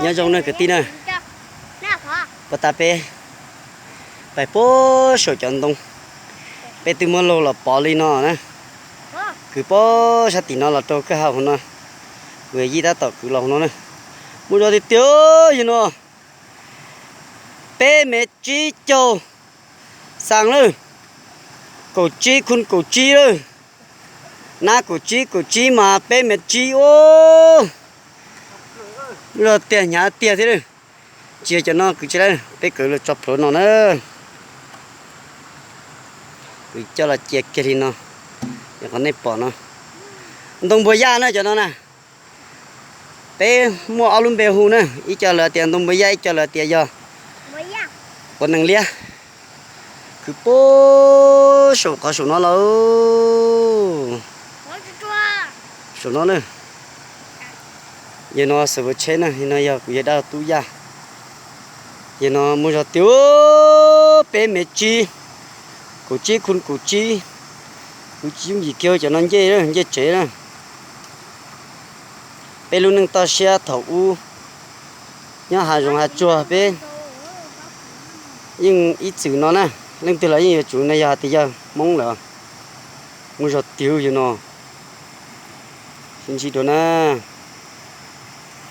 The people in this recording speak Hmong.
Nyob zoo na kwv tij na, puas tas peb pais puag saum cov ntoo, peb twb muab laug los pov li no na. Kwv puag sab tim no los rau kwj ha hauv no, kuv yij tab tom kwv los hauv no na. Muaj zog tiag tiag yog no, peb mev tsib caug xas lawm, kaum tsib khun kaum tsib lawm, nab kaum tsib kaum tsib mas peb mev tsib ub. Muaj zog tiag hnyav tiag thiab lawm. Tsis yog cov no kwv tsis lawm, peb kwv los tso plhuav no na. Kwv coj los cia kiag li no, yog qhov nej pom no. Ntoo npua yaj na cov no na. Peb muaj ob lub npe hu na, ib co lawv tias ntoo npua yaj, ib co lawv tias yog quav nees liab. Kwv puag saum qhov saum no lawm. Saum no na. Yog no xav ua tsheb na, no yog kuv yawg dab laug tub yaj. Yog no muaj zog tiag, peb mev tsib, kaum tsib khun kaum tsib. Kuv tsis yooj yim kiag cov no ncej, ncej tsev na. Peb lub neej toj siab thaum ub nyob hav zoov hav tsuag peb yeej ib txwm no na, leej twg los yeej yuav tsum no yog hais tias yog Hmoob lawm. Muaj zog tiag yog no, sib ntsib dua na.